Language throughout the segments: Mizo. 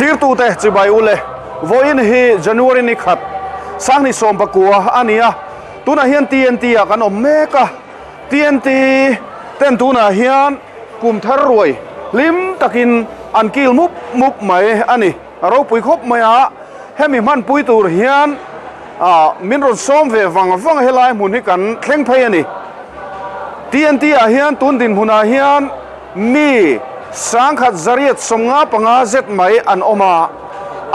Thlirtute chibai ule, vawiin hi January ni khat, Sanghni Sawmpakua a ni a, tunah hian TNT ah kan awm mek a, TNT ten tunah hian kum thar ruai hlim takin an kil mup mup mai a ni. A ropui khawp mai a, hemi hmanpui tur hian ah min rawn sawm ve vang vang a helai hmun hi kan thleng phei a ni. TNT ah hian tun dinhmunah hian mi sangkhat zariat 55 zet mai an awm a,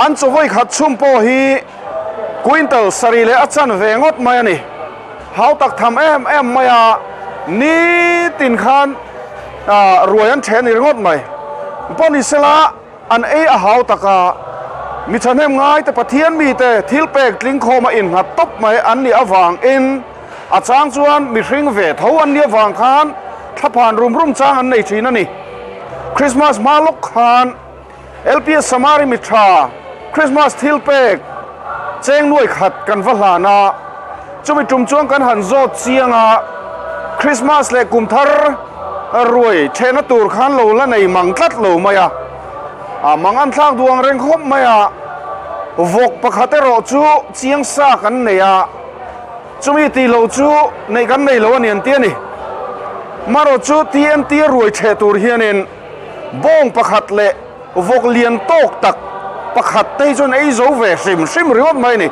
an chawvawi khat chhum pawh hi quintal sarih leh a chan ve ngawt mai a ni. Hau tak tham em em mai a, nitin khan ah ruai an then ringawt mai. Pawh ni sela. An ei a hau tak a, mi thahnem ngaite Pathian mite thil pek tling khawm a innghat tawp mai an nih avangin a chang chuan mihring ve tho an nih avang khan thlaphan rum rum chang an nei thin a ni. Christmas hma lawk khan LPS Samari mi tha Christmas thil pek cheng nuai khat kan va hlan a, chumi tum chuan kan han zawt chiang a, Christmas leh kum thar Ruai thehna tur khan lo la nei mang tlat lo mai a, a mang an thlak duang reng khawp mai a, vawk pakhat erawh chu chiang sa kan nei a, chumi tih loh chu neih kan nei lo a ni an ti a ni. Marawh chu TNT ruai theh tur hianin bawng pakhat leh vawk lian tawk tak pakhat te hi chuan ei zo ve hrim hrim ringawt mai a ni.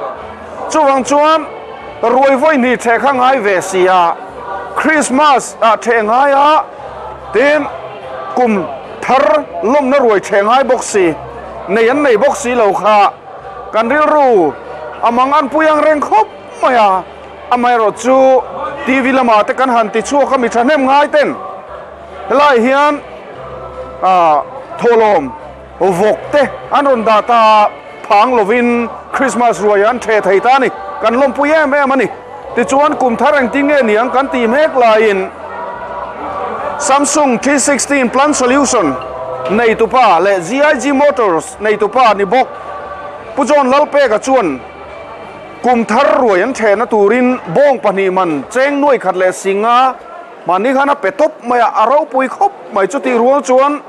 Chuvang chuan ruai vawi hnih theh kha ngai ve si a, Christmas ah theh ngai a, tin kum thar lawmna ruai theh ngai bawk si, nei an nei bawk si lo kha kan rilru a mang an pui ang reng khawp mai a, amaherawh chu TV lamah te kan han ti chhuak a mi thahnem ngai ten helai hian ah thawhlawm Vawk te an rawn dah ta a, phang lovin Christmas ruai an theh thei ta a ni. Kan lawmpui em em a ni. Tichuan kum thar engtin nge niang kan tih mek laiin Samsung T16 Plan Solution neitupa leh GIG Motors neitupa ni bawk Pu John Lalpeka chuan kum thar ruai an thehna turin bawng pahnih man cheng nuai khat leh singa mahni khan a pe tawp mai a, a ropui khawp mai. Chutih rual chuan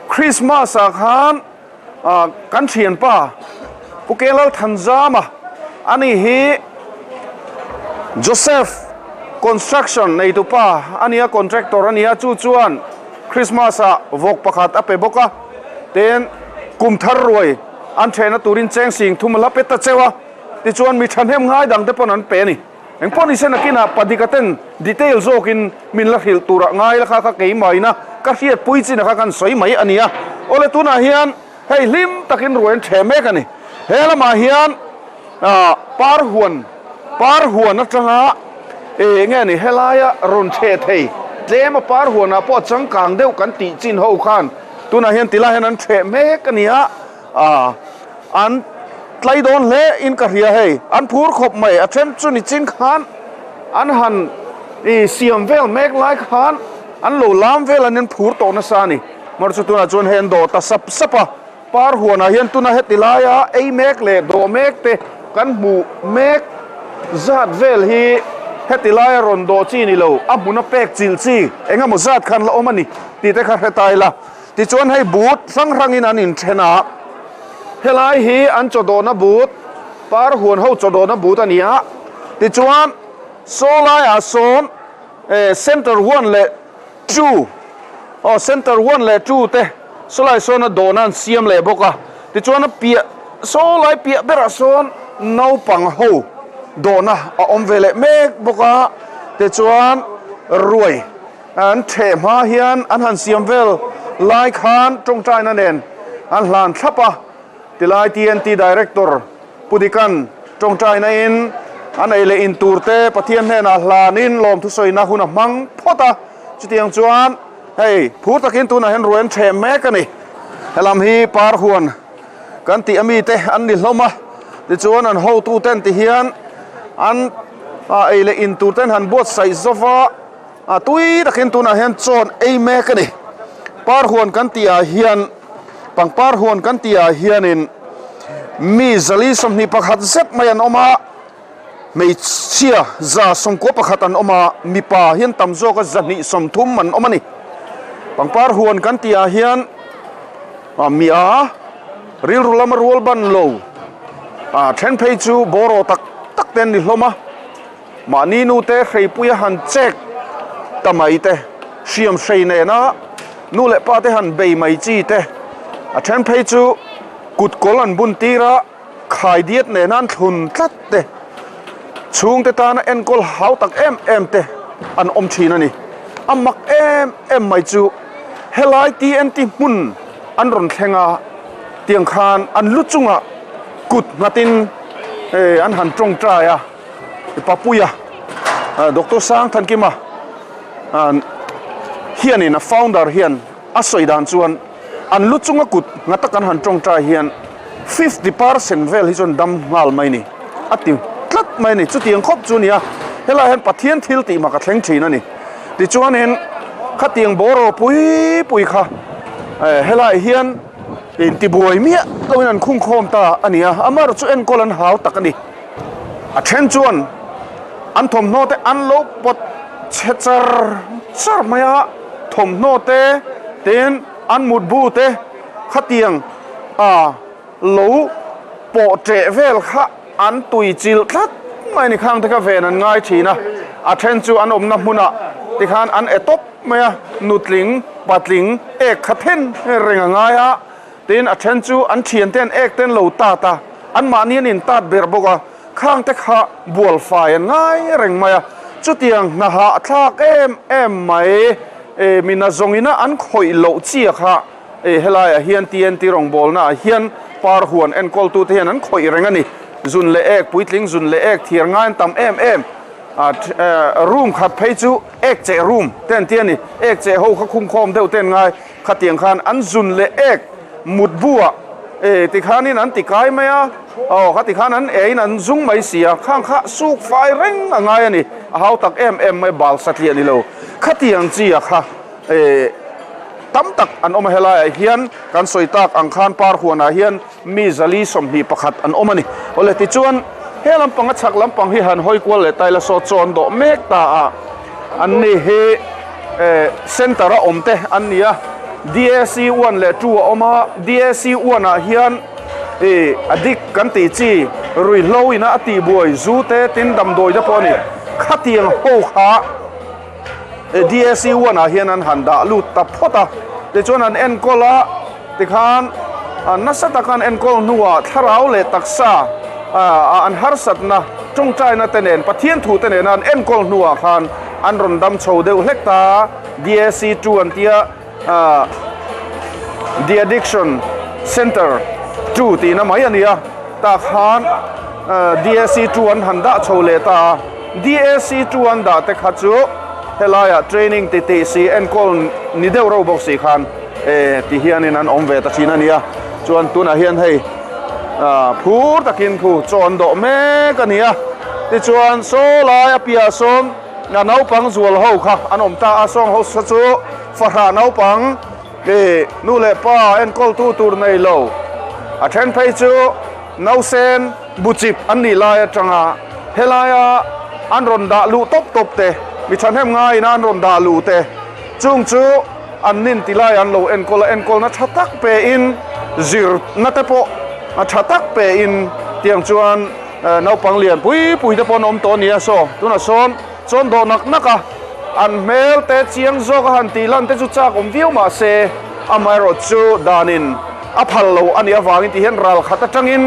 Christmas ah khan kan thianpa Pu Kelal Thanzama ani hi Joseph Construction neitupa a nia contractor a nia chu chuan Christmas ah vawk pakhat a pe bawk a tin kum thar ruai an thehna turin cheng sing thum a la pe ta cheu a tichuan mi thahnem ngai dang te pawn an pe a ni. Engpawh ni se nakinah Padika ten detail zawkin min la hrilh turah ngai la kha kha keimaina ka hriatpui chin a kha kan sawi mai a nia. Awle tunah hian hei hlim takin ruai an ṭheh mek a ni. He lamah hian par huan par huan atanga eng nge ni helaia rawn ṭheh thei tlem a par huanah pawh a changkang deuh kan tih chin ho khan tunah hian tilai hian an ṭheh mek a nia. An tlai dawn hle in ka hria hei, an phur khawp mai, a then chu ni chin khan an han i siam vel mek lai khan an lo lam vel an in phur tawh nasa a ni. Mar chu tunah chuan hei an dawh ta sap sap a, par huanah hian tuna heti laia ei mek leh dawh mek te kan hmuh mek zat vel hi heti laia rawn dawh chi ni lo, a hmuna pek chilh chi eng emaw zat khan la awm a ni tih te kha hre ta ila. Tichuan hei but hrang hrangin an inthen a, helai hi an chawdawhna but, par huan ho chawdawhna but a ni a, tichuan saw laiah sawn eh center one leh two aw center one leh two te saw lai sawn a dawhna an siam leh bawk a, tichuan a piah saw lai piah berah sawn naupang ho dawhna a awm ve leh mek bawk a, tichuan ruai. An theh hma hian an han siam vel lai khan tawngtaina nen an hlan thlap a, tilai TNT Director Pu Dikan tawngtaina in an ei leh in tur te Pathian hnenah hlanin lawmthusawina hun a hmang phawt a, chutiang chuan hei phur takin tunah hian ruai an theh mek a ni. Helam hi par huan kan tih ami te an ni hlawm a, tichuan an hotu ten ti hian an ei leh in tur ten han buatsaih zova. A tui takin tunah hian chawn ei mek a ni. Par huan kan tih ah hian pangpar huan kan tih ah hianin mi 421 zet mai an awm a, hmeichhia 191 an awm a, mipa hian tam zawka 230 an awm a ni. Pangpar huan kan tih ah hian mi a. Rilru lama rual ban lo a then phei chu bawraw tak tak te an ni hlawm a, mahni nu te hreipuia han chek ta mai te, hriam hrei nena nu leh pa te han bei mai chi te, a then phei chu kut kawl an bun tir a, khai diat nena an thlun tlat te, chhungte tana enkawl hau tak em em te an awm thin a ni. A mak em em mai chu helai TNT hmun an rawn thleng a, tiang khan an lu chungah kut nghatin an han tawngtai a, Papuia Doctor Sangthankima hianin a founder hian a sawi dan chuan an lu chunga kut ngha tak an han tawngtai hian 50% vel hi chuan dam nghal mai ni a ti tlat mai a ni. Chutiang khawp chu a ni a, helaiah hian Pathian thil tih mak a thleng thin a ni. Tichuanin khatiang bawraw pui pui kha helaiah hian intibuai miah loin an khungkhawm ta a ni a, amaherawhchu chu enkawl an hau tak a ni. A then chuan an thawmhnaw te an lo pawt chhe char char mai a, thawmhnaw te tin an mutbu te khatiang a lo pawh ṭeh vel kha an tui chilh tlat mai a ni. Khang te kha ven an ngai thin a, a then chu an awmna hmunah tikhan an e tawp mai a, nutling patling ek kha then reng a ngai a. Tin, a then chu an thiante an ek ten lo tat a, anmahni an intat ber bawk a, khang te kha bual fai an ngai reng mai a. Chutiang hna hah thlak em em mai, e, mina zawngina an khawih loh chia kha, e, helaiah hian TNT rawngbawlnaah hian par huan enkawltute hian an khawih reng a ni. Zun leh ek, puitling zun leh ek thiar ngai an tam em em. A, room khat phei chu ek cheh room te an ti a ni. Ek cheh ho kha khungkhawm deuh te an ngai. Khatiang khan an zun leh ek mut buah e tikhanin an ti kai mai a, aw khati khan an eiin an zung mai si a, khang kha suk fai reng a ngai a ni, a hau tak em em mai bal satliah ni lo. Khatiang chi a kha e tam tak an awm a, helaiah hian kan sawi tak ang khan par huanah hian mi zali 21 an awm a ni. Awle tichuan he lampang a chhak lampang hi han hawi kual leh ta ila saw chaw an dawh mek ta a, an ni hi center a awm te an ni a, DAC 1 leh 2 a awm a, DAC 1 ah hian ih a dik kan tih chi ruihhlo ina a tihbuai zu te tin damdawi te pawh a ni, khatiang ho kha DAC 1 ah hian an han dah lut ta phawt a, tichuan an enkawl a. Tikhan nasa taka an enkawl hnuah thlarau leh taksa an harsatna tawngtaina te nen Pathian thu te nena an enkawl hnuah khan an rawn dam chho deuh hlek ta. DAC 2 an tia The Addiction Center 2 tihna mai a ni a, tah khan DAC 2 an han dah chho leh ta a. DAC 2 an dah te kha chu helaiah training ti tih si enkawl ni deuh reuh bawk si khan E ti hianin an awm ve ta thin a nia, chuan tunah hian hei ah phur takin khu chaw an dawh mek a ni a, tichuan saw lai a piahah sawn a naupang zual ho kha an awm ta a, sawng ho sa chu fahrah naupang e nu leh pa enkawltu tur nei lo, a then phei chu nausen buchip an nih lai atanga helaia an rawn dah luh tawp tawp te, mi thahnem ngaiin an rawn dah luh te chung chu. An nin ti lai an lo enkawl a, enkawlna tha tak pein zirna te pawh a tha tak pein tiang chuan naupang lian pui pui te pawh an awm tawh a ni a, saw tunah sawn chawn dawh nak nak a, an hmel te chiang zawk a han tih lan te chu chak awm viau mah se amaherawh chu danin a phal lo a nih avangin ti hian ral khat atangin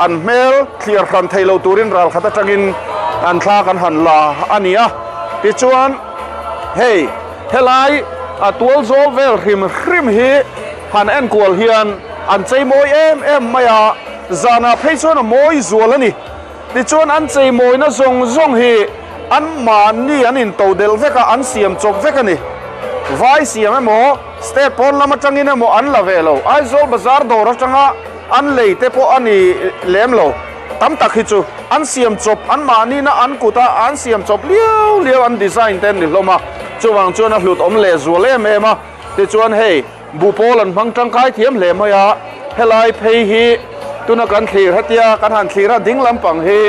an hmel thliar hran thei lo turin ral khat atangin an thla kan han la a ni a, tichuan hei. Helai a tual zawl vel hrim hrim hi han enkual hian an chei mawi em em mai a, zanah phei chuan a mawi zual a ni. Tichuan an chei mawina zawng zawng hi an mahni an into delh vek a, an siam chawp vek a ni. Vai siam emaw, state pawn lam atangin emaw an la ve lo. Aizawl bazar dawr atanga an lei te pawh a ni lem lo. Tam tak hi chu an siam chawp, an mahnina an kuta an siam chawp liau liau an design te an ni hlawm a, chuvang chuan a hlut awm leh zual em em a. Tichuan hei buhpawl an hmang tangkai thiam hle mai a, helai phei hi tuna kan thlir hetia kan han thlir a ding lampang hi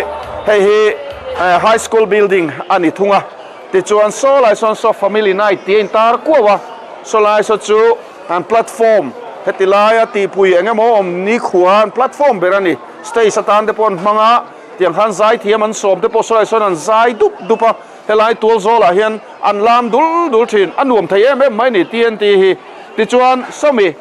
hei hi high school building a ni thung a. Tichuan saw lai sawn saw family night tih a intar kuau a, saw lai saw chu an platform. Heti laia tihpui eng emaw awm nikhua an platform ber a ni. Stage atan te pawh an hmang a, tiang khan zaithiam an sawm te pawh sawi sawn an zai dup dup a, helai tual zawlah hian an lam dul dul thin. A nuam thei em em mai a ni TNT hi. Tichuan sawmi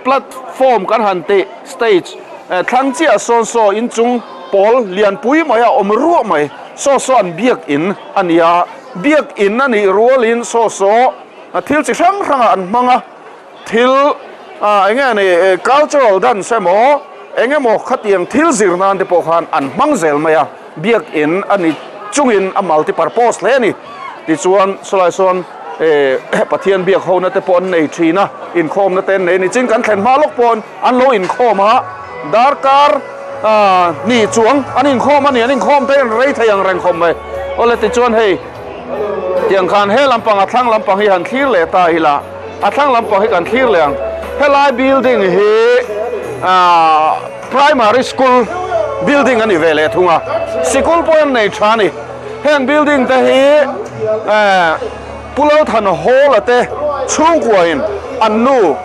platform kan han tih stage thlang chiah sawn saw inchung pawl lianpui mai a awm ruah mai. Saw saw an biakin a ni a, biakin a nih rualin saw saw thil chi hrang hrangah an hmang a. Thil eng nge ni cultural dance emaw eng emaw khatiang thil zir nan te pawh khan an hmang zel mai a, biakin a ni chungin a multi purpose hle a ni. Tichuan sawlai sawn Pathian biak hona te pawh an nei thin a, inkhawmna te an nei a ni. Chin kan thlen hma lawk paw'n an lo inkhawm a, darkar hnih chuang an inkhawm a ni, an inkhawm te an rei thei ang reng khawp mai. Awle tichuan hei. Tiang khan he lampang a thlang lampang hi han thlir leh ta ila, a thlang lampang hi kan thlir leh ang. Helai building hi ahh primary school building a ni ve leh thung a, sikul pawh an nei tha a ni. Heng building te hi ehh Pu Lalthan Hall a te chhungkuain an nu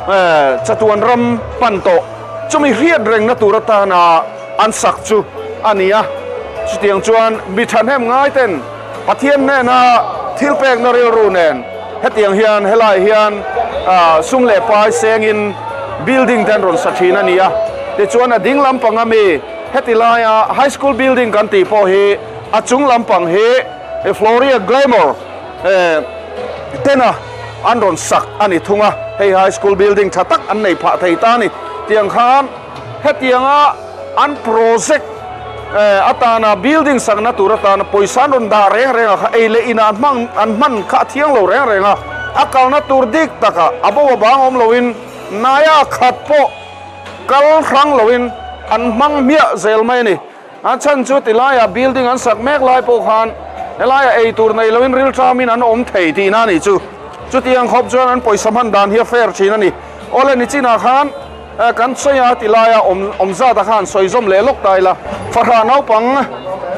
ehh chatuan ram pan tawh chumi hriat rengna tur atana an sak chu a ni a. Chutiang chuan mi thahnem ngai ten Pathian hnena thil pekna rilru nen hetiang hian helai hian sum leh pai sengin building te an rawn sa thin a ni a. Tichuan a ding lampang ami heti laia high school building kan tih pawh hi a chung lampang hi Floria Glamour tena an rawn sak a ni thung a. Hei high school building tha tak an nei phah thei ta a ni. Tiang khan hetianga an project atana building sakna tur atana pawisa an rawn dah reng reng a kha ei leh inah an hmang an hman kha a thiang lo reng reng a, a kalna tur dik takah a bo a bang awm loin naia khat pawh kal hrang loin an hmang hmiah zel mai a ni. A chhan chu tilaiah building an sak mek lai pawh khan helaiah ei tur nei loin rilṭamin an awm thei tihna a nih chu. Chutiang khawp chuan an pawisa hman dan hi a fair thin a ni. Awle nichinah khan Kan sawi a ti laia awm awm zat a khan sawi zawm leh lawk ta ila, fahrah naupang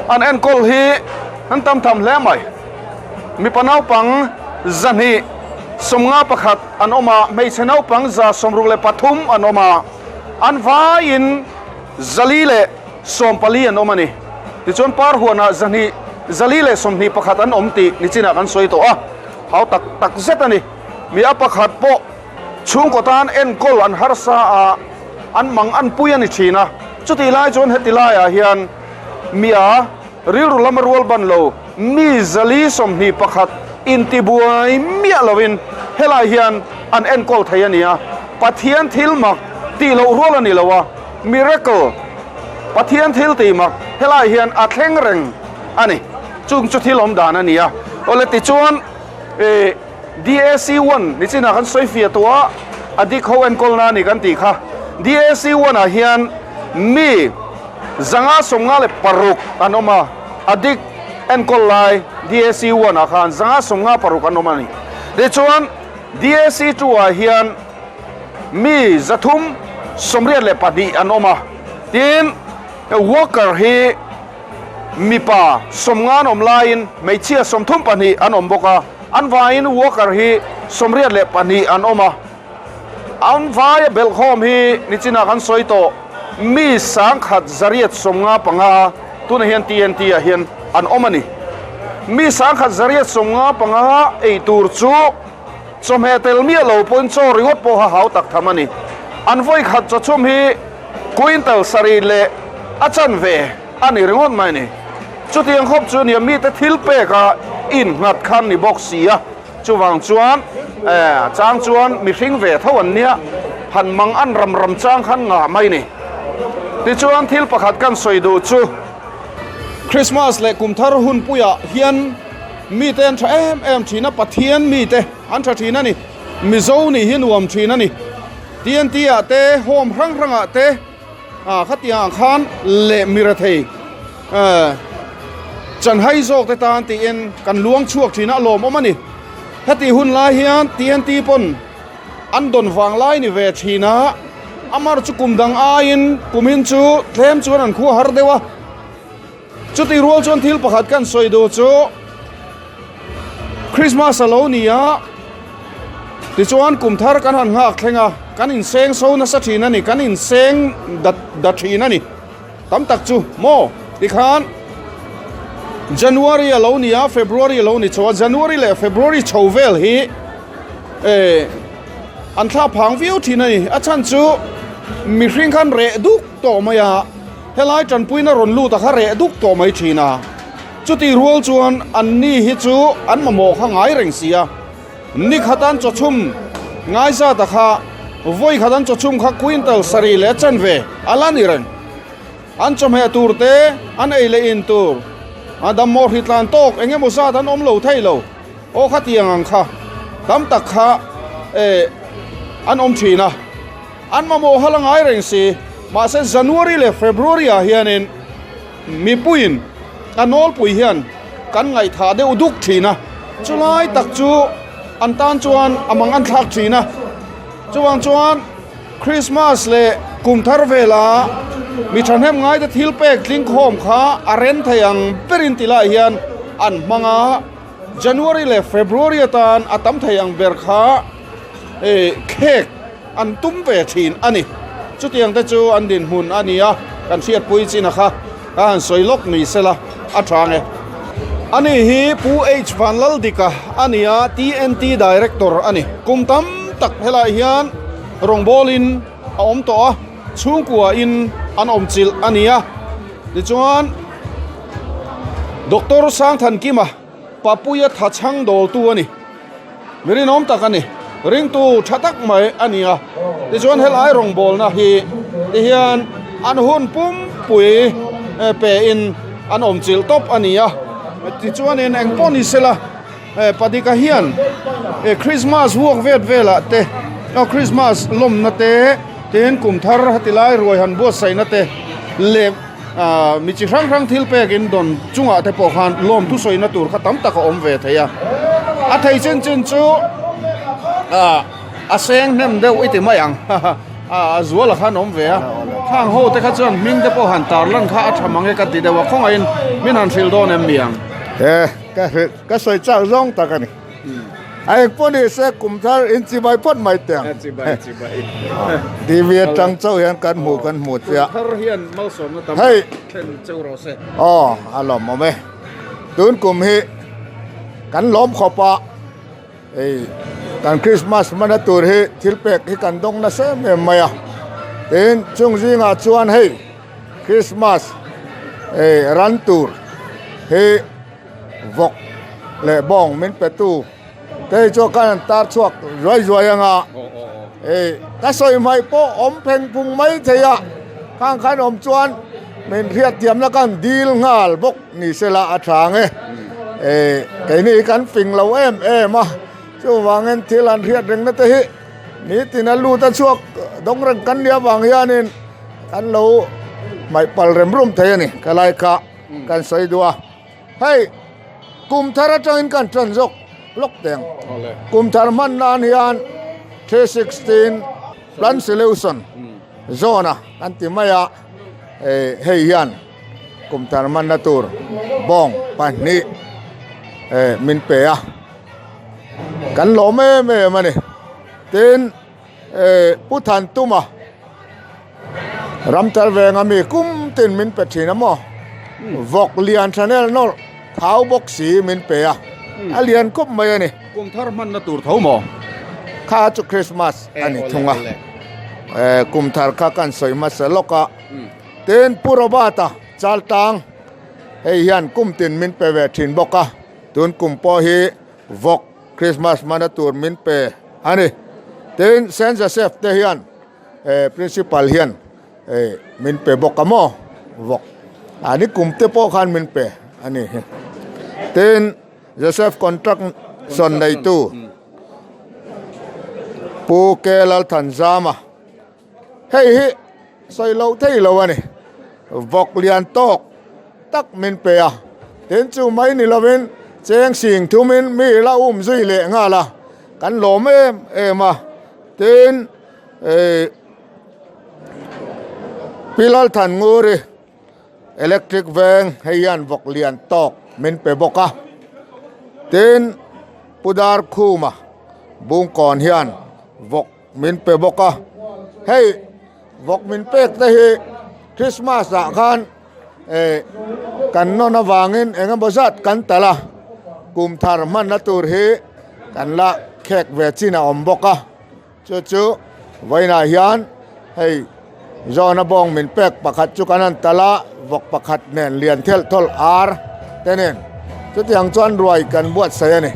an enkawl hi an tam tham hle mai. Mipa naupang zahnih 51 an awm a, hmeichhe naupang 163 an awm a, an vaiin 414 an awm a ni. Tichuan Parhuanah zahnih 421 an awm tih nichinah kan sawi tawh a, hau tak tak zet a ni. Mi a pakhat pawh. Chhungkaw tan enkawl an harsa a, an mang an pui a ni thin a. Chutih lai chuan heti laiah hian mia rilru lama rual ban lo mi 421 intibuai miah lovin helai hian an enkawl thei a ni a. Pathian thil mak tih loh rual a ni lo a, miracle, Pathian thil tih mak helai hian a thleng reng a ni. Chung chu thil awm dan a ni a. Awle tichuan ih. DAC one ni chinah kan sawi fiah tawh a, a dik ho enkawl na a ni kan tih kha. DAC one ah hian mi 556 an awm a, a dik enkawl lai DAC one ah khan 556 an awm a ni. Tichuan DAC 2 ah hian mi 382 an awm a, tin worker hi Mipa 50 an awm laiin hmeichhia 32 an awm bawk a, an vaiin worker hi 82 an awm a. An vaia belhkhawm hi nichinah kan sawi tawh mi 1185 tunah hian TNT ah hian an awm a ni. Mi 1185 ei tur chu chawhmeh tel miah lo pawhin chaw ringawt pawha hau tak tham a ni. An vawikhat chawchhum hi Quintal sarih leh a chanve a ni ringawt mai ni. Chutiang khawp chu nia mite thil peka innghat khan ni bawk si a, chuvang chuan chang chuan mihring ve tho an nia, han mang an ram ram chang khan ngah mai ni. Tichuan thil pakhat kan sawi duh chu, Christmas leh kum thar hunpuiah hian mite an tha em em thin a, Pathian mite an tha thin a ni, Mizo nih hi nuam thin a ni. TNT ah te home hrang hrang ah te ah khatiang ah khan leh mira thei eh chanhai zawk te tan tiin kan luang chhuak thin a lawmawm a ni. Heti hun lai hian TNT pawn an dawn vang lai ni ve thin a, amar chu kum dang aiin kumin chu tlem chuan an khua har deuh a. Chutih rual chuan thil pakhat kan sawi duh chu Christmas a lo ni a. Tichuan kum thar kan han nghak thleng a, kan inseng so nasa thin a ni, kan inseng da da thin a ni. Tam tak chu maw tikhan January a lo ni a, February a lo ni chho a, January leh February chho vel hi eh an thla phang viau thin a ni. A chhan chu mihring khan reh duk tawh mai a, helai tanpuina rawn lut a kha reh duk tawh mai thin a. Chutih rual chuan an ni hi chu an mamawh kha ngai reng si a. Ni khat an chawchhum ngai zat a kha vawi khat an chawchhum kha quintal sarih leh chanve a la ni reng. An chawhmeh tur te, an ei leh in tur, a dammaw hri tlan tawk eng emaw zat an awm lo thei lo. Aw khatiang ang kha tam tak kha eh an awm thin a. An mamawh hal a ngai reng si. Mahse January leh February ah hianin Mipuiin a nawlpui hian kan ngaihthah deuh duk thin a, chulai tak chu an tan chuan a mang an thlak thin a. Chuvang chuan Krismas leh kum thar vela mi thahnem ngaite thil pek tling khawm kha a ren thei ang berin ti lai hian an hmang a, January leh February atan a tam thei ang ber kha khek an tum ve thin a ni. Chutiang te chu an dinhmun a ni a, kan hriatpui chin a kha ka han sawi lawk ni sela a tha nge. Ani hi Pu H Vanlaldika a ni a, TNT Director a ni. Kum tam tak helai hian rawngbawlin a awm tawh a, chhungkua in an awm chilh a ni a. Tichuan Doctor Sangthankima Papuia thachhang dawltu a ni. Mi rinawm tak a ni. Ringtu tha tak mai a ni a. Tichuan helai rawngbawlna hi tihian an hun pumpui pe in an awm chilh tawp a ni a. Tichuanin eng pawh ni sela Padika hian Christmas vuak vet velah te Christmas lawmna te tin kum thar heti lai ruai han buatsaihna te leh Aaa mi chi hrang hrang thil pek in dawn chungah te pawh khan lawm thusawina tur kha tam tak a awm ve thei a, a thei chin chin chu aaa a seng hnem deuh i ti mai ang a zuala khan awm ve a, khang ho te kha chuan hming te pawh han tar lan kha a tha mang e ka ti deuh a khawngaihin min han hrilh dawn em mi ang. He ka hrilh ka sawi chak zawng tak a ni. A eng pawh ni se kum thar in chibai phawt mai teh ang. Chibai chibai. TV atang chauh hian kan hmuh kan hmuh chiah. Kum thar hian malsawmna tam tak thlen cheu rawh se. Aw a lawmawm e. Tun kum hi kan lawm khawp a, hei kan Christmas hmana tur hi thil pek hi kan dawng nasa em em mai a. Tin chung zingah chuan hei Christmas hei ran tur hi vawk leh bawng min pe tu te hi chuan khan an tar chhuak zuai zuai ang a hei ka sawi hmaih pawh awm pheng phung mai thei a khang khan awm chuan min hriat thiamna khan dil nghal bawk ni se la a tha ang e eh keini hi kan fing lo em em a chuvangin thil an hriat rengna te hi nitin a lut a chhuak dawng reng kan nih avang hianin kan lo hmaih pal rem rum thei a ni ka lai kha. Kan sawi duh a, hei kum thar atangin kan tan zawk lawk teh ang. Kum thar hman nan hian 316 plan solution zone a kan ti mai a, hei hian kum thar hmanna tur bawng pahnih min pe a, kan lawm em em a ni. Tin, Pu Thantuma. Ram tel venga mi kum tin min pe thin a maw? Vawk lian chanel nawlh thau bawk si min pe a, a lian khawp mai a ni. Kum thar hmanna tur tho maw? Kha chu Christmas a ni thung a, kum thar kha kan sawi hmasa lawk a. Tin Pu Robert-a Chaltang hei hian kum tin min pe ve thin bawk a, tun kum pawh hi vawk Christmas hmanna tur min pe a ni. Tin Saint Joseph te hian. Eh principal hian eh min pe bawk a maw vawk a ni kum te pawh khan min pe a ni hi tin Joseph contract sawn neitu Pu K Lalthanzama hei hi sawi loh thei lo a ni vawk lian tawk tak min pe a tin chu mai ni lovin cheng sing thumin mi la um zui leh nghal a kan lawm em em a. Tin, eh, Pi Lalthannguri electric veng hei hian vawk lian tawk min pe bawk a. Tin, Pu Darkhuma Bungkawn hian vawk min pe bawk a, hei vawk min pek te hi Christmas ah khan eh kan nawn avangin eng emaw zat kan talh a, kum thar hmanna tur hi kan la khek ve chin a awm bawk a. Chu chu vawiinah hian hei zawna bawng min pek pakhat chu kan han tal a, vawk pakhat nen lian thelh thawlh ar te nen chutiang chuan ruai kan buatsaih a ni.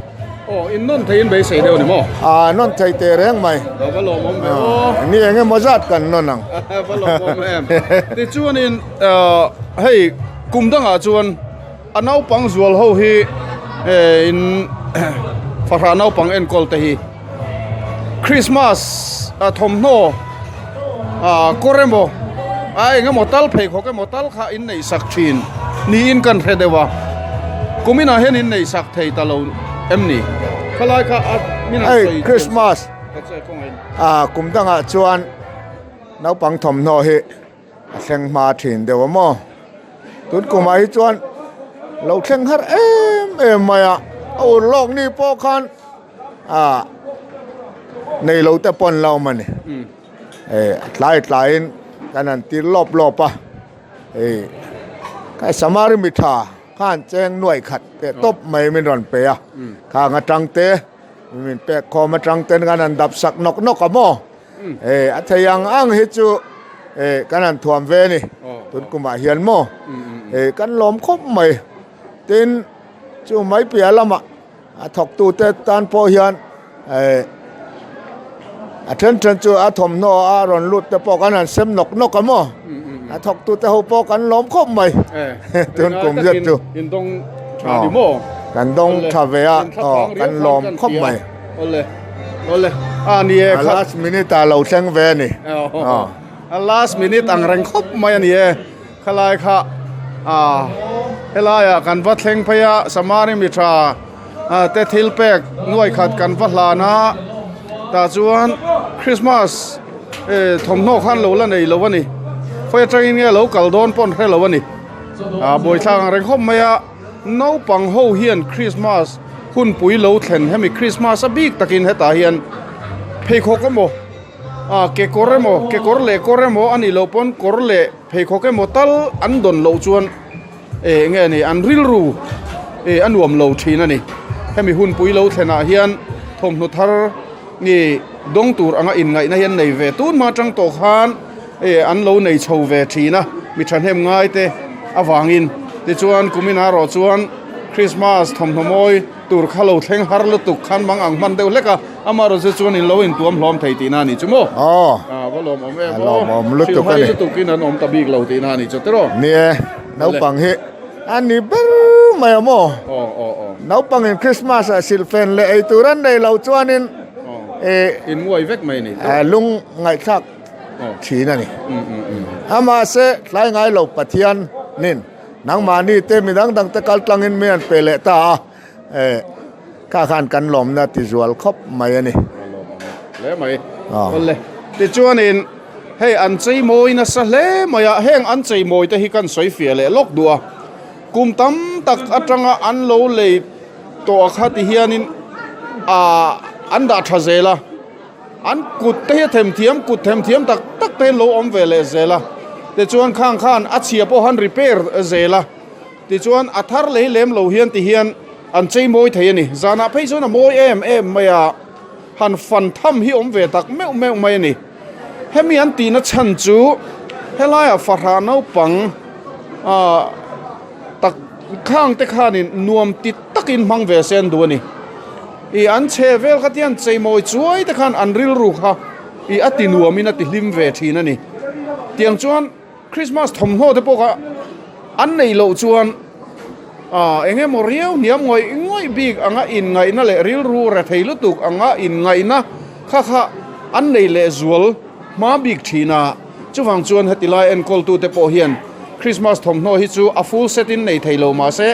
Aw, in nawn theiin beisei deuh a ni maw? Aa, nawn thei teh reng mai. A va lawmawm ve aw. Ni eng emaw zat kan nawn ang. A va lawmawm em. Tichuanin hei kum dangah chuan a naupang zual ho hi in fahrah naupang enkawl te hi Christmas a thawmhnaw ah kawr emaw a eng emaw tal pheikhawk emaw tal kha in neih sak thin niin kan hre deuh a kum inah hian in neih sak thei ta lo em ni khalai kha a min an sawi Christmas ah kum dangah chuan naupang thawmhnaw hi a thleng hma thin deuh a maw tun kumah hi chuan lo thleng har em em mai a a ur lawk ni pawh khan ah nei lo te pawn la awm a ni eh a tlai tlaiin kan han tir lawp lawp a hei kai samari mi tha khan cheng nuai khat teh tawp mai min rawn pe a khang atang te min pek khawm atang ten kan han dap sak nawk nawk a maw. Eh a thei ang ang hi chu eh kan han thuam ve a ni tun kumah hian maw eh kan lawm khawp mai tin chu mai piah lamah a thawktu te tan pawh hian eh a then then chu a thawmhnaw a rawn lut te pawh kan han sem nawk nawk a maw a thawktu te ho pawh kan lawm khawp mai tun kum zet chu kan dawng tha ve a aw kan lawm khawp mai. Awle awle a ni e A last minute ah lo thleng ve a ni. A last minute ang reng khawp mai a ni e. Khalai kha a helaiah kan va thleng phei a Samari mi tha te thil pek nuai khat kan va hlan a tah chuan Christmas thawmhnaw khan lo la nei lo a ni. Khawi atangin nge lo kal dawn pawh an hre lo a ni. A buaithlak ang reng khawp mai a. Naupang ho hian Christmas hunpui lo thlen hemi Christmas a bik takin hetah hian pheikhawk emaw ah kekawr emaw kekawr leh kawr emaw a nih loh pawn kawr leh pheikhawk emaw tal an dawn loh chuan eh nge ni an rilru eh a nuam lo thin a ni hemi hunpui lo thlenah hian thawmhnaw thar nge dawng tur anga inngaihna hi an nei ve tun hma atang tawh khan eh an lo nei chho ve thin a mi thahnem ngai te avangin tichuan kumin ah erawh chuan Christmas thawmhnaw mawi tur kha lo thleng har lutuk khan mang ang hman deuh hlek a amaherawh chu chuan in lo intuam hlawm thei tihna a ni chu maw aw ah va lawmawm em a lawmawm lutuk a ni lutuk in an awm ta bik lo tihna a ni chu tiraw ni e naupang hi a ni ber mai a maw aw aw aw naupang in Christmas ah silhfen leh ei tur an nei lo chuanin eh in nguai vek mai a ni lung ngaihthlak thin a ni. Amahse tlai ngai lo Pathian nin nangmahni te mi dang dang te kal tlangin mi an pe leh ta a, eh kha khan kan lawmna ti zual khawp mai a ni. Hle mai. Awle. Tichuanin hei an chei mawi nasa hle mai a, heng an chei mawi te hi kan sawi fiah leh lawk duh a. Kum tam tak atanga an lo lei tawh a kha ti hianin ah an dah tha zel a. An kut te hi a themthiam, kut themthiam tak tak te hi an lo awm ve leh zel a. Tichuan khang khan a chhia pawh han repair zel a. Tichuan a thar lei lem lo hian ti hian an chei mawi thei a ni. Zanah phei chuan a mawi em em mai a, han fan tham hi awm ve tak meuh meuh mai a ni. Hemi an tihna chhan chu helaiah fahrah naupang ah tak khang te khanin nuam ti takin hmang ve se an duh a ni. I an chhe vel kha tian cheimawi chuai te khan an rilru kha i a ti nuamin a ti hlim ve thin a ni. Tiang chuan Christmas thawmhnaw te pawh kha an neih loh chuan ah eng emaw riau hniam ngawih ngawih bik anga inngaihna leh rilru rethei lutuk anga inngaihna kha kha an nei leh zual hma bik thin a. Chuvang chuan heti lai enkawltute pawh hian Christmas thawmhnaw hi chu a full set in nei thei lo mahse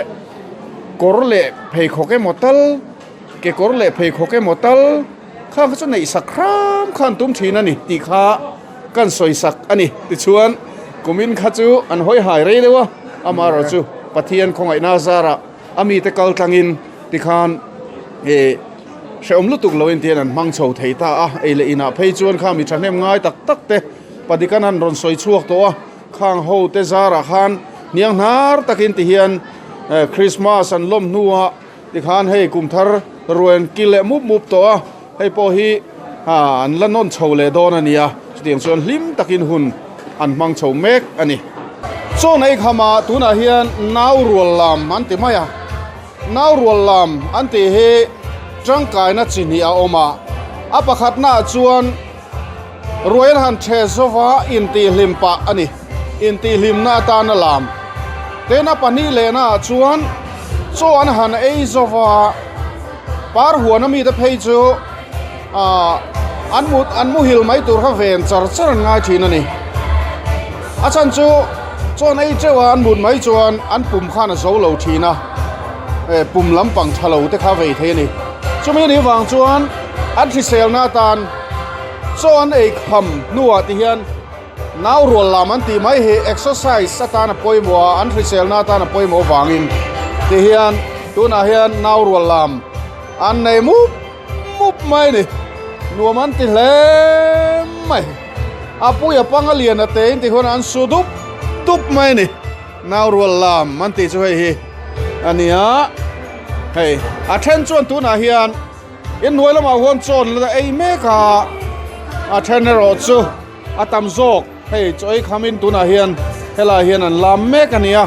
kawr leh pheikhawk emaw tal kekawr leh pheikhawk emaw tal kha kha chu neih sak hram khan tum thin a ni tih kha kan sawi sak a ni. Tichuan kumin kha chu an hawi hai rei deuh a, amaherawh chu Pathian khawngaihna zarah a mite kal tlangin tikhan eh. Hrehawm lutuk loin tihian an hmang chho thei ta a, ei leh inah phei chuan kha mi thahnem ngai tak tak te padikan han rawn sawi chhuak tawh a, khang ho te zarah khan hniang hnar takin tihian Christmas an lawm hnuah tikhan hei kum thar ruai an kil leh mup mup tawh a, hei pawh hi an la nawn chho leh dawn a ni a, chutiang chuan hlim takin hun an hmang chho mek a ni. Chaw nei khamah tunah hian nau rual lam an ti mai a. Nau rual lam an tih hi tangkaina chi hnih a awm a, a pakhatnaah chuan ruai an han ṭhe zova intihhlim pah a ni, intihhlimna atana lam. Tin, a pahnih lehnaah chuan chaw an han ei zova par huana mite phei chu ah an mut an muhil mai tur kha ven char char an ngai thin a ni. A chhan chu chaw an ei teuh a an mut mai chuan an pum khan a zo lo thin a, eh pum lampang tha lo te kha vei thei a ni. Chumi anih vang chuan an hriselna atan chaw an ei kham hnuah ti hian nau rual lam an tih mai hi exercise atan a pawimawh a, an hriselna atan a pawimawh vangin ti hian tunah hian nau rual lam an nei mup mup mai ni nuam an ti hle mai a pui a panga lian a te in ti huan an su dup dup mai ni nau rual lam an tih chu hei hi a nia hei a then chuan tunah hian in hnuai lamah huan chawn la ei mek a a then erawh chu a tam zawk hei chaw ei kham in tunah hian helai hian an lam mek a nia.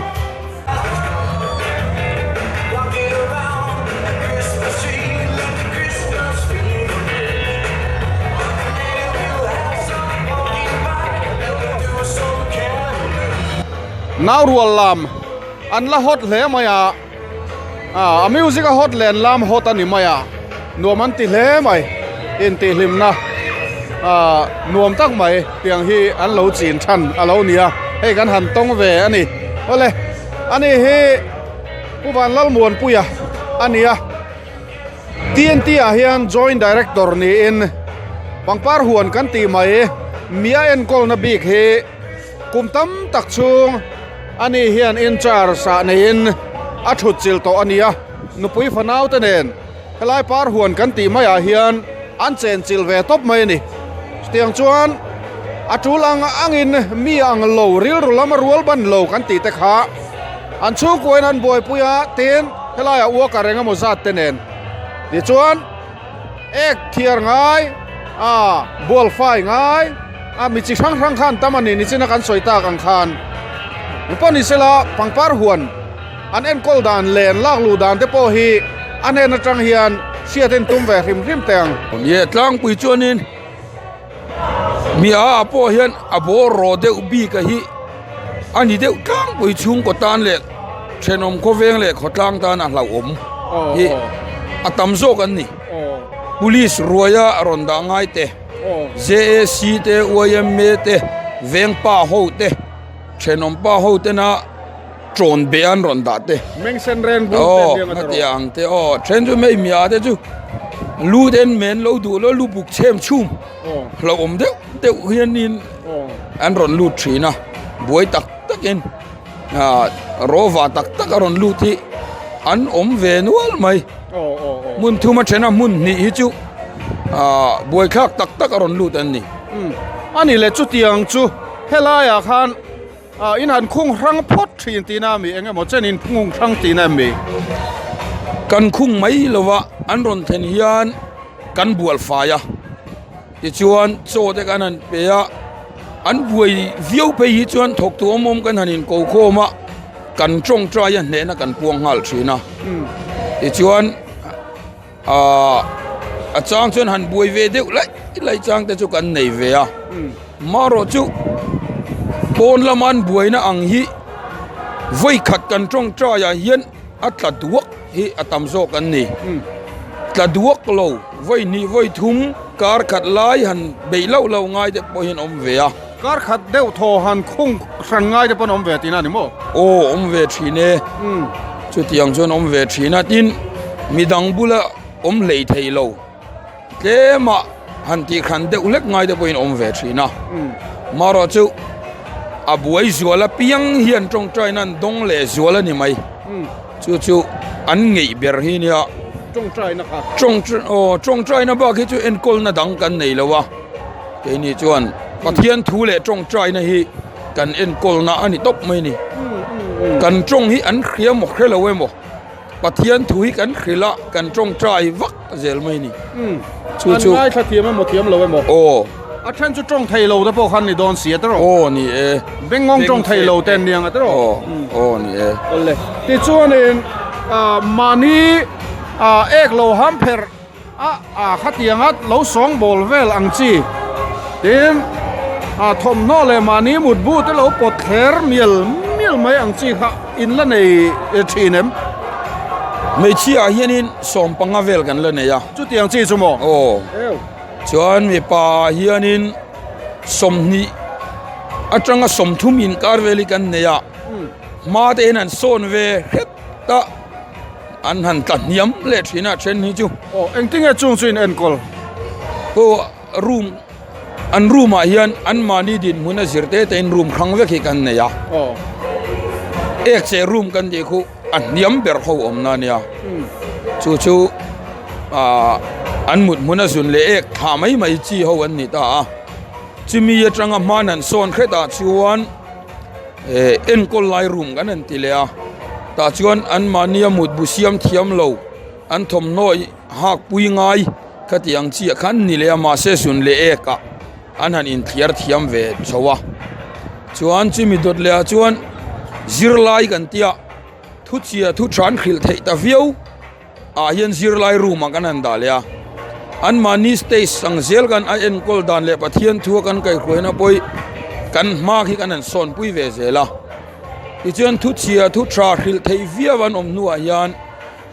Nau rual lam an la hot hle mai a a music a hot leh an lam hot a ni mai a nuam an ti hle mai intihhlimna ah nuam tak mai tiang hi an lo chin than a lo ni a hei kan han tawng ve a ni awle ani hi Pu Vanlalmuanpuia a ni a TNT ah hian joint director niin pangpar huan kan tih mai mia enkawlna bik hi Kum tam tak chhung ani hian in charge ah neiin a thut chilh tawh a ni a, nupui fanau te nen helai par huan kan tih maiah hian an chen chilh ve tawp mai a ni. Chutiang chuan a tul ang angin mi ang lo rilru lama rual ban lo kan tih te kha an chhungkuain an buaipui a, tin helaiah worker engemaw zat te nen tichuan Ek thiar ngai a bual fai ngai a mi chi hrang hrang khan tam a ni nichina kan sawi tak ang khan engpawh ni sela pangpar huan an enkawl dan leh an lak luh dan te pawh hi a hnen atang hian hriat en tum ve hrim hrim teh ang. Awmye tlangpui chuanin mi a ah pawh hian a bawr rawh deuh bik a hi a ni deuh tlangpui chhungkaw tan leh thenawm khawveng leh khawtlang tan a hlauhawm hi a tam zawk an ni police ruaia a rawn dah ngai te J A C te Y M A te veng pa ho te thenawm pa ho tena tawn be an rawn dah te aw hetiang ang te aw then chu hmei mia te chu lu ten men lo duh lo lu buk chhem chhum hlauhawm deuh deuh hianin an rawn lut thin a buai tak takin ah rawva tak tak a rawn lut hi an awm ve nual mai hmun thum a then a hmun hnih hi chu ah buaithlak tak tak a rawn lut an ni. A ni le chutiang chu helaiah khan ah in han khung hrang phawt thin tihna a mi eng emaw chen in khung hrang tihna em mi? Kan khung mai lova an rawn thlen hian kan bual fai a. Tichuan chaw te kan han pe a, an buai viau phei hi chuan thawktu awm awm kan han inko khawm a, kan tawngtai a hnehna kan puang nghal thin a. Tichuan aaa a chang chuan han buai ve deuh laih laih chang te chu kan nei ve a. Marawh chu pawn lama an buaina ang hi vawi khat kan tawngtai ah hian a tla duak hi a tam zawk an ni. Tla duak lo vawi hnih vawi thum kar khat lai han beih loh loh ngai te pawh hian awm ve a. Kar khat deuh thaw han khung hran ngai te pawh an awm ve tihna a ni maw? Aw awm ve thin e. Chutiang chuan awm ve thin a tin midang bula awm hlei thei lo tlema han tih hran deuh hlek ngai te pawhin awm ve thin a. Marawh chu a buai zual apiang hian tawngtaina an dawng leh zual a ni mai. Chu chu an ngeih ber hi nia. Tawngtaina kha. Aw, tawngtaina bak hi chu enkawlna dang kan nei lo a, keini chuan Pathian thu leh tawngtaina hi kan enkawlna a ni tawp mai a ni. Kan tawng hi an hria maw hre lo emaw, Pathian thu hi kan hrilh a, kan tawngtai vak zel mai a ni. Chu chu. An ngaithla thiam emaw thiam lo emaw. Aw. A then chu tawng thei lo te pawh khan ni dawn si a tawrh. Aw ni e. Bengngawng tawng thei lo te an niang a tawrh. Aw aw ni e. Awle. Tichuanin mahni ek lo ham pherh a a khatianga lo sawngbawl vel ang chi tin thawmhnaw leh mahni mutbu te lo pawt thler mial mial mai ang chi kha in la nei thin em? Hmeichhia ah hianin sawmpanga vel kan la nei a. Chutiang chi chu maw? Aw. Chuan mipa ah hianin 20 atanga 30 inkar vel hi kan nei a, hma te hian an sawn ve hret a, an han tla hniam leh thin a then hi chu. Aw engtinge chung chu in enkawl? Aw room an room ah hian an mahni dinhmun a zir te te in room hrang vek hi kan nei a. Aw. Ek cheh room kan tih khu a hniam ber ho awmna a nia. Chu chu ah an mut hmun a zun leh ek thlah mai mai chi ho an ni ta a. Chumi atanga hman han sawn hretah chuan. Eh enkawl lai room kan han ti leh a tah chuan an mahnia mutbu siam thiam lo an thawmhnaw hak pui ngai khati ang chiah khan ni leh a mahse zun leh ek ah an han inthliar thiam ve chho a chuan chumi dawt leh ah chuan zirlai kan tia thuchhia thu than hrilh theih ta viau. ah hian zirlai room ah kan han dah leh a anmahni stage ang zel khan a enkawl dan leh Pathian thu a kan kaihhruaina pawh kan hma khi kan han sawn pui ve zel a tichuan thu chhia thu tha hrilh theih viau an awm hnuah hian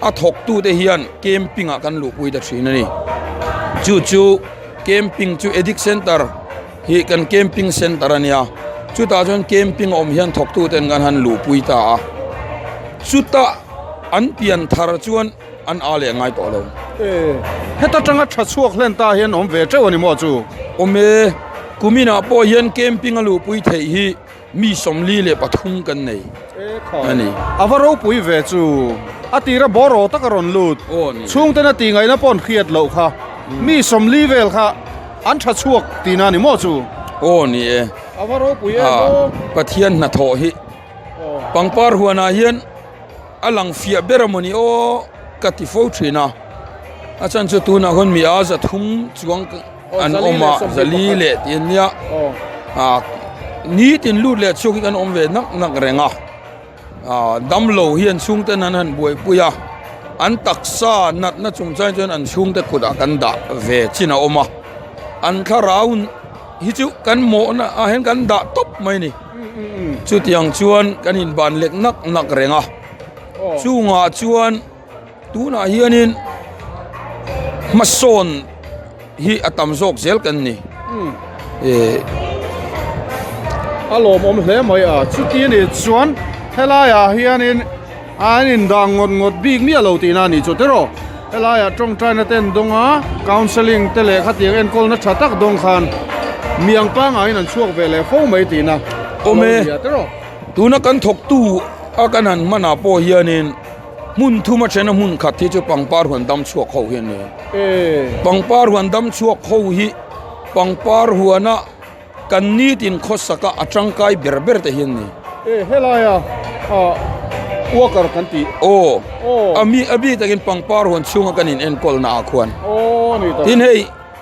a thawk tu te hian camping ah kan luhpui ta thin a ni chu chu camping chu addict center hi kan camping center a nia chutah chuan camping a awm hian thawk tu ten kan han luhpui ta a chutah. An pian thar chuan an a leh ngai tawh lo. E, heta tanga tha chhuak hlen ta hian awm ve teuh a ni maw chu? Awm e, kuminah pawh hian camping a luhpui theih hi mi 43 kan nei a ni. A va ropui ve chu, a tira bawraw taka rawn lut, chhungten a tihngaihna pawh an hriat loh kha, mi 40 vel kha an tha chhuak tihna a ni maw chu? Aw ni e. A va ropui em aw. Pathian hnathawh hi pangpar huanah hian. A lang fiah ber a mawni aw ka ti fo thin a, a chhan chu tunah khawn mi a 300 chuang an awm a 400 leh tih an nia ah nitin lut leh chhuak hi kan awm ve nak nak reng a ah damlo hi an chhungten an han buaipui a an taksa natna chungchang chuan an chhungte kutah kan dah ve chin a awm a an thlarau hi chu kan mawhna ah hian kan dah tawp mai a ni. Chutiang chuan kan inban lek nak nak reng a, chungah chuan tunah hianin hmasawn hi a tam zawk zel kan ni. A lawmawm hle mai a, chuti a nih chuan helaiah hianin an indah ngawt ngawt bik miah lo tihna a nih chu tiraw? Helaiah tawngtaina te an dawng a, counselling te leh khatiang enkawlna tha tak dawng khan miang pangahin an chhuak ve leh fo mai tihna a lo ni a tiraw? Tuna kan thawktu a kan han hmanah pawh hianin hmun thum a then a hmun khat hi chu pangpar huan dam chhuak ho hi a ni. Pangpar huan dam chhuak ho hi pangpar huana Kan nitin khawsaka a tangkai ber ber te hi an ni. E helaia ah worker kan tih. Aw. Aw. A mi a bik takin pangpar huan chhunga kan in enkawl na ah khuan. Aw ni tak. Tin hei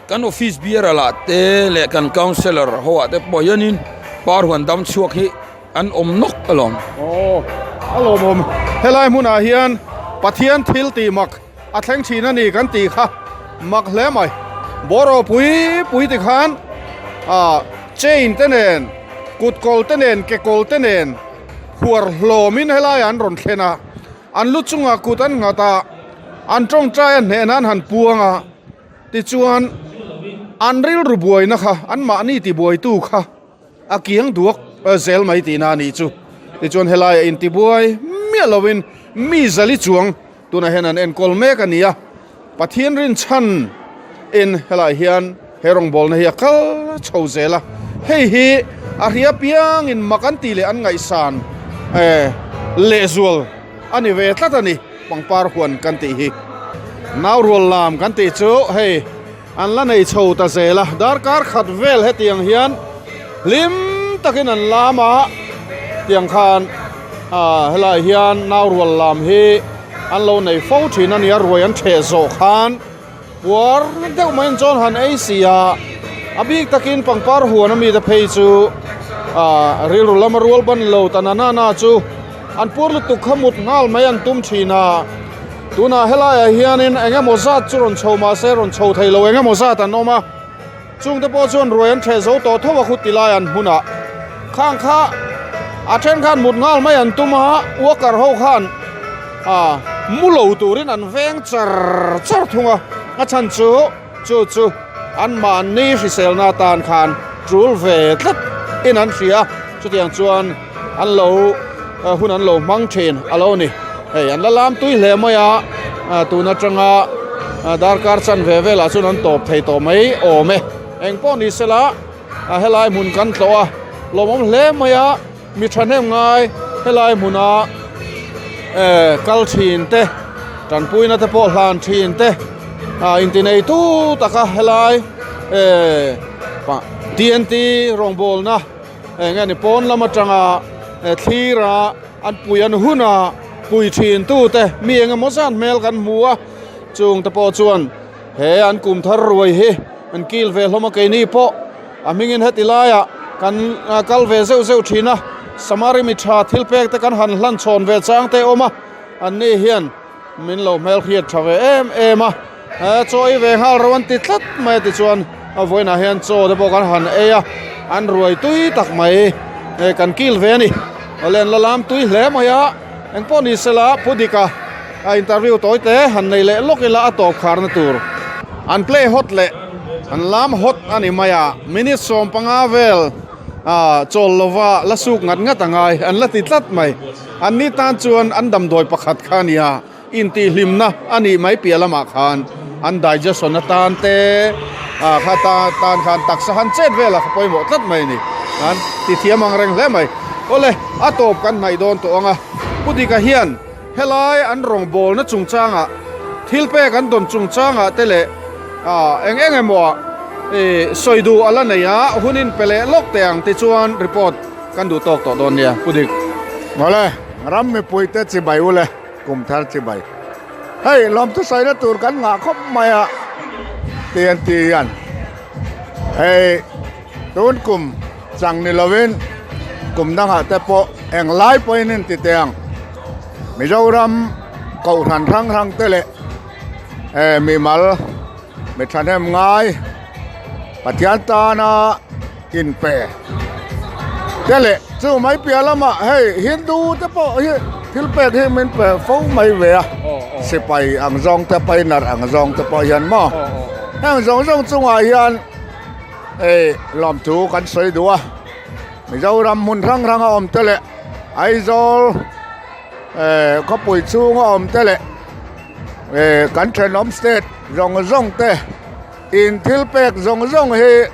kan office bearer lah te leh kan councillor ho ah te pawh hianin par huan dam chhuak hi an awm nawk alawm. Aw a lawmawm. Helai hmunah hian Pathian thil tih mak A thleng thin a ni kan tih kha mak hle mai. Bawraw pui pui ti khan ah chain te nen kut kawl te nen ke kawl te nen huar hlawmin helai an rawn thlen a, an lu chungah kut an nghat a, an tawngtai a hnehna an han puang a, tichuan an rilru buaina kha anmahni tibuaitu kha. A kiang duak zel mai tihna a nih chu. Tichuan helaiah intibuai miah lovin mi zali chuang tunah hian an enkawl mek a ni a. Pathian rinchhan in helaiah hian he rawngbawlna hi a kal chho zel a. Hei hi a hria piangin mak an tih leh an ngaihsan lehzual a ni ve tlat a ni, pangpar huan kan tih hi. Nau rual lam kan tih chu hei an la nei chho ta zel a, darkar khat vel hetiang hian hlim takin an lam a, tiang khan ah helai hian nau rual lam hi an lo nei fo thin a nia, ruai an theh zawh khan puar deuh mai an chuan han ei si a, a bik takin pangpar huan ami te phei chu ah rilru lama rual ban lo ta na na chu an puar lutuk kha mut nghal mai an tum thin a. Tunah helaiah hianin eng emaw zat chu rawn chho mahse rawn chho thei lo eng emaw zat an awm a, chungte pawh chuan ruai an ṭheh zo tawh tho a khut ti lai an hmun ah khang kha a then khan mut nghal mai an tum a, worker ho khan ah mu lo turin an veng char char thung a, a chhan chu chu chu anmahni hriselna atan khan tul ve tlat in an hria chutiang chuan an lo hun an lo hmang thin a lo ni hei an la lam tui hle mai a tun atanga darkar chan ve velah chuan an tawp thei tawh mai awm e engpawh ni sela helai hmun kan tlawh a lawmawm hle mai a mi thahnem ngai helai hmuna kal thin te tanpuina te pawh hlan thin te intinei tu taka helai T N T rawngbawlna. Eng nge ni pawn lam atanga thlira an pui an hun a pui thin tute mi eng emaw zan hmel kan hmu a chung te pawh chuan he an kum thar ruai hi an kil ve hlawm a keini pawh a hmingin heti laiah kan kal ve zeuh zeuh thin a samari mi tha thil pek te kan han hlan chhawn ve chang te awm a an ni hian Min lo hmelhriat tha ve em em a, he chaw ei ve nghal ro an ti tlat mai a tichuan a vawiinah hian chaw te pawh kan han ei a, an ruai tui tak mai e kan kil ve a ni. Awle an la lam tui hle mai a, engpawh ni sela Pu Dika a interview tawi te han nei leh lawk ila a tawp kharna tur. An play hot leh an lam hot a ni mai a, minute 15 vel ah chawl lova la suk ngat ngat a ngai an la ti tlat mai. An ni tan chuan an damdawi pakhat kha a nia, intihhlimna a nih mai piah lamah khan an digestion atan te ah kha ta tan khan taksa han chet velah kha pawimawh tlat mai a ni. An ti thiam ang reng hle mai. Awle, a tawp kan hnaih dawn tawh ang a, Pu Dika hian helai an rawngbawlna chungchangah thil pek an dawn chungchangah te leh ah eng eng emaw ah ih sawi duh a la nei a, hun in pe leh lawk teh ang tichuan report Kan duh tawk tawh dawn nia, Pu Dik. Mawle, ram mipui te chibai u le, kum thar chibai. Hei, lawmthu sawina tur kan ngah khawp mai a, TNT hian. Hei, tun kum chang ni lovin kum dangah te pawh eng lai pawhin in ti teh ang. Mizoram kohhran hrang hrang te leh mimal mi thahnem ngai Pathian tana inpe te leh chu mai piah lamah hei Hindu te pawh hi thil pek hi min pe fo mai ve a sipai ang zawng te painarh ang zawng te pawh hian maw heng zawng zawng chungah hian hei lawmthu kan sawi duh a Mizoram hmun hrang hrang a awm te leh Aizawl eh khawpui chhunga awm te leh eh kan thenawm state zawng zawng te. In thil pek zawng zawng hi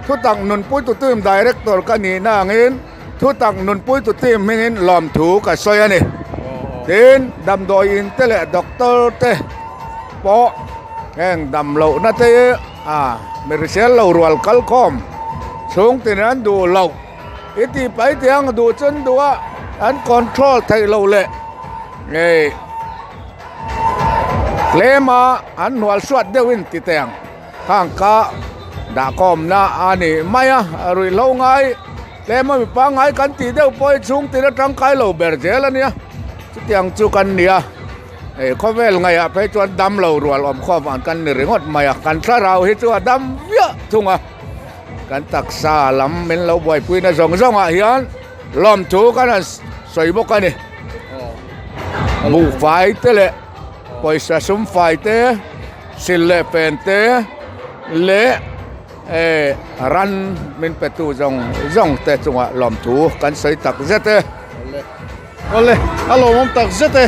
thutak nunpuitu team director ka nihna angin thutak nunpuitu team hmingin lawmthu ka sawi a ni. Tin, damdawi in te leh doctor te pawh heng dam lohna te hi a mi hrisel lo rual kal khawm chhung tin an duh loh i tih pai tih ang duh chun duh a an control theih loh leh ngei. Tlema an hnual suat deuhin ti teh ang khang ka dahkawmna a ni mai a, ruihhlo ngai tlema mi pangngai kan tih deuh pawh hi chhung tin atang kai lo ber zel a nia chutiang chu kan ni a hei khawvel ngaihah phei chuan dam lo rual awm khawm ang kan ni ringawt mai a kan thlarau hi chu a dam viah thung a kan taksa lam min lo buaipuina zawng zawngah hian lawmthu kan han sawi bawk a ni. Buhfai te leh pawisa sum fai te sil leh pen te leh eh ran min pe tu zawng zawng te chungah lawmthu kan sawi tak zet e. Awle a lawmawm tak zet e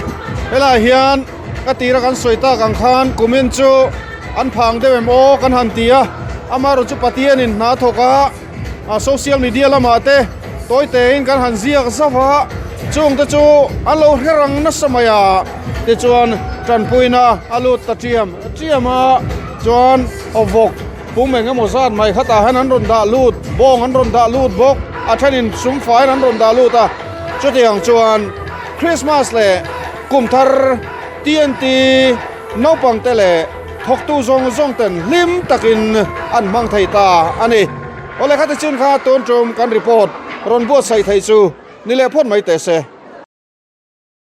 helaiah hian ka tira kan sawi tak ang khan kumin chu an phang deuh em aw kan han ti a amaherawh chu Pathianin hna thawk a. a social media lamah te tawi tein kan han ziak zauh a chung te chu an lo hre rang nasa mai a tichuan Tanpuina a lut ta chiam chiam a, chuan vawk pum eng emaw zat mai khatah hian an rawn dah lut, bawng an rawn dah lut bawk, a thenin sum faiin an rawn dah lut a, chutiang chuan Christmas leh kum thar TNT naupang te leh thawktu zawng zawng ten hlim takin an hmang thei ta a ni. Awle khati chin kha tun tum kan report rawn buatsaih thei chu ni leh phawt mai teh se.